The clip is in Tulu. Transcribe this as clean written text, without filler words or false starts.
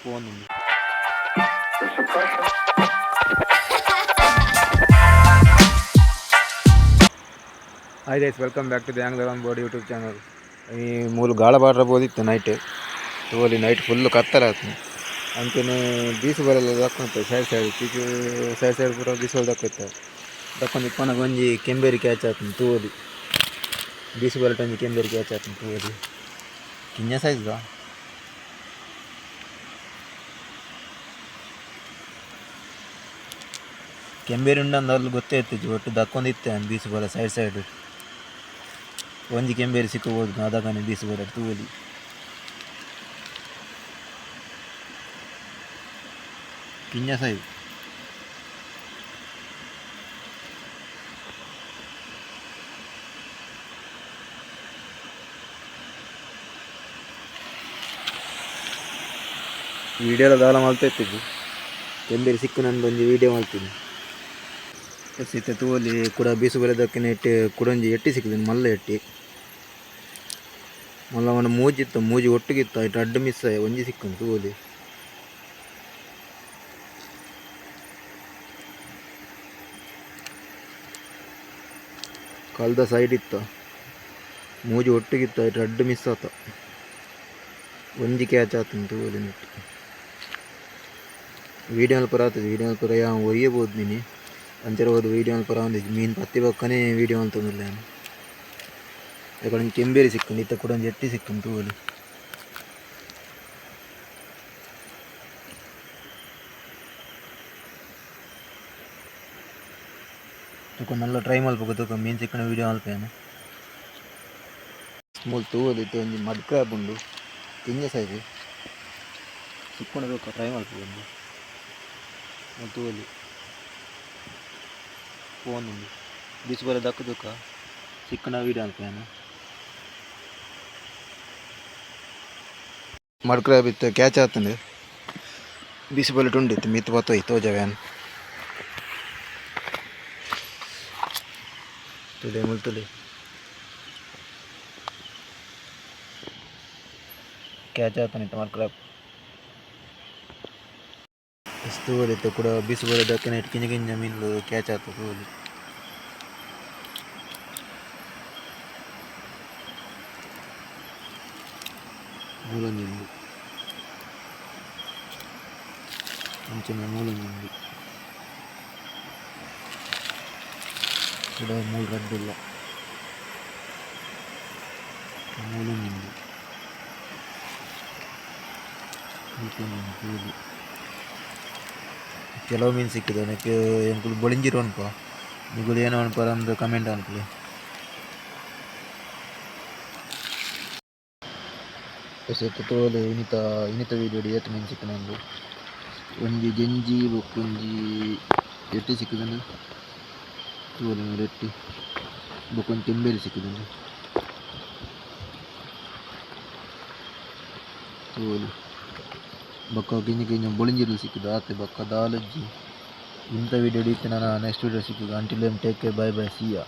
ಪೋವೊಂದುಂಡು. Hi guys, welcome back to the Angler on Board YouTube channel. ಈ ಮೂಲು ಗಾಳ ಬಾಡ್ರ ಬೋದಿತ್ತು ನೈಟ್. ತೋಲಿ, ನೈಟ್ ಫುಲ್ ಕತ್ತಲಾತು. ಅಂಚನೆ ಬೀಸು ಬರಲ್ಲ ದಕ್ಕೊಂತ ಸೈಡ್ ಸೈಡ್ ಚೀಚು ಸೈಡ್ ಸೈಡ್ ಪೂರ ಬೀಸುಗಳು ದಕ್ಕೊತ್ತ ದಕ್ಕೊಂದು ಇಪ್ಪನಗ ಒಂಜಿ ಕೆಂಬೇರಿ ಕ್ಯಾಚ್ ಆತುಂಡು ತೂವೊಲಿ. ಬೀಸು ಬಲಟ್ ಒಂಜಿ ಕೆಂಬೇರಿ ಕ್ಯಾಚ್ ಆತುಂಡು, ತೂವೊಲಿ. ಕಿನ್ನ ಸೈಜ್ದ ಕೆಂಬೇರಿ ಉಂಡಂದು ಅಲ್ಲಿ ಗೊತ್ತೇ ಇತ್ತಿಜಿ. ಒಟ್ಟು ದಕ್ಕೊಂದಿತ್ತೆ ಬೀಸು ಬಲ ಸೈಡ್ ಸೈಡ್. ಒಂಜಿ ಕೆಂಬೇರಿ ಸಿಕ್ಕಬಹುದು ಅದಗನೆ ಬೀಸು ಬಲ, ತೂವೊಲಿ. ಕಿನ್ನ ಸೈಜ್. ವೀಡಿಯೋಲ ದಾಲ ಮಲ್ತ ಇತ್ತಿಜಿ. ಕೆಂಬೇರಿ ಸಿಕ್ಕು ನಂದು ಒಂಜಿ ವೀಡಿಯೋ ಮಲ್ತೀನಿ. ಇತ್ತೆ ತೂವೊಲಿ, ಕುಡ ಬೀಸು ಬಲದಕ್ಕನೆ ಇಟ್ಟು ಕುಡೊಂಜಿ ಎಟ್ಟಿ ಸಿಕ್ಕಿದೆ. ಮಲ್ಲ ಎಟ್ಟಿ, ಮಲ್ಲ ಒಂದು ಮೂಜಿತ್ತು. ಮೂಜಿ ಒಟ್ಟಿಗಿತ್ತು, ಐಟ್ ರಡ್ಡ್ ಮಿಸ್ ಆಯ್, ಒಂಜಿ ಸಿಕ್ಕುಂಡು, ತೂವೊಲಿ. ಕಲ್ದ ಸೈಡ್ ಇತ್ತ, ಮೂಜಿ ಒಟ್ಟಿಗಿತ್ತು, ಐಟ್ ರಡ್ಡ್ ಮಿಸ್ ಆತ, ಒಂಜಿ ಕ್ಯಾಚ್ ಆತುಂಡು, ತೂವೊಲಿ. ನೆಟ್ ವೀಡಿಯೋ ಪೂರ ಆತುಜಿ. ವೀಡಿಯೋ ಪೂರ ಯಾನ್ ಒರಿಯೆ ಪೋದಿನಿ. ಅಂಚನೆ ಹೋದು ವೀಡಿಯೋ ಪೂರ ಆವೊಂದಿಜ್ಜಿ. ಮೀನ್ ಪತ್ತಿ ಬೊಕ್ಕನೆ ವೀಡಿಯೋ ಮಲ್ತೊಂದುಲ್ಲೆ ಯಾನ್. ಒಂಜಿ ಕೆಂಬೇರಿ ಸಿಕ್ಕುಂಡು. ಇತ್ತೆ ಕುಡ ಒಂಜಿ ಎಟ್ಟಿ ಸಿಕ್ಕುಂಡು, ತೂವೊಲಿ. ತೂಕ, ನಲ್ಲ ಟ್ರೈ ಮಲ್ಪುಗ. ತೂಕ, ಮೀನ್ ಸಿಕ್ಕುನ ವೀಡಿಯೋ ಮಲ್ಪೆ ಯಾನ್. ಮೂಲು ತೂವೊಲಿ, ಇತ್ತೆ ಒಂಜಿ ಮಡ್ ಕ್ರ್ಯಾಬ್ ಉಂಡು, ಕಿಂಜ ಸೈಜ್. ಸಿಕ್ಕುಂಡ ತೂಕ, ಟ್ರೈ ಮಲ್ಪುಗ. ಒಂಜಿ ಮೂಲು ತೂವೊಲಿ, ಪೋವೊಂದುಂಡು. ಬೀಚ್ ಬರ ದಕ್ಕ್ ತೂಕ, ಸಿಕ್ಕುನ ವೀಡಿಯೋ ಮಲ್ಪೆ ಯಾನ್. ಮಡ್ ಕ್ರ್ಯಾಬ್ ಇತ್ತೆ ಕ್ಯಾಚ್ ಆತುಂಡು. ಬೀಸು ಬಲೆಟ್ ಉಂಡು ಇತ್ತೆ, ಮಿತ್ತ್ ಪತ್ತೊಯ್ ತೋಜಾವೆ ಯಾನ್. ತೂಲೆ, ಮೂಲು ತೂಲೆ, ಕ್ಯಾಚ್ ಆತುಂಡು ಇತ್ತೆ ಮಡ್ ಕ್ರ್ಯಾಬ್. ತೂವೊಲಿ, ಇತ್ತೆ ಕುಡ ಬೀಸು ಬಲೆ ದಕ್ಕಿನ ಕಿಂಜ ಕಿಂಜ ಮೀನ್ಲು ಕ್ಯಾಚ್ ಆತ, ತೂವೊಲಿ. ಮೂಲೊಂಜಿ ಉಂಡು, ಅಂಚನೆ ಮೂಲೊಂಜಿ ಉಂಡು. ಕುಡ ಮೂಲು ರಡ್ಡ್ ಉಲ್ಲ. ಮೂಲೊಂಜಿ ಉಂಡು, ಮುಲ್ಪೊಂಜಿ ಉಂಡು, ತೂವೊಲಿ. ಕೆಲವು ಮೀನು ಸಿಕ್ಕಿದೆ ನೆಕ್ಕ್ ಎಂಕುಲು ಬೊಳಿಂಜಿರ್ ಪನ್ಪ, ನಿಕುಲು ಏನ ಪನ್ಪರ್ ಅಂದ್ ಕಮೆಂಟ್ ಮನ್ಪುಲೆ. ಇತ್ತೆ ತೂವೊಲಿ, ಇನಿತ ಇನಿತ ವೀಡಿಯೋಡ್ ಏತ್ ಮೀನು ಸಿಕ್ಕುಂಡು. ಒಂಜಿ ಜೆಂಜಿ ಬೊಕೊಂಜಿ ಎಟ್ಟಿ ಸಿಕ್ಕುದುಂಡು, ತೂವೊಲಿ ಮೂಲು ಎಟ್ಟಿ. ಬೊಕೊಂಜಿ ಕೆಂಬೇರಿ ಸಿಕ್ಕುದುಂಡು, ತೂವೊಲಿ. ಬೊಕ್ಕ ಕಿಂಜ ಕಿಂಜ ಬೊಳಿಂಜಿರ್ಲು ಸಿಕ್ಕುದು, ಆತೆ. ಬೊಕ್ಕ ದಾಲಜ್ಜಿ. ಇಂತ ವೀಡಿಯೋ ಇತ್ತೆ ನನ ನೆಕ್ಸ್ಟ್ ವೀಡಿಯೋ ಸಿಕ್ಕುಗ. Until then, take care, bye bye, see ya.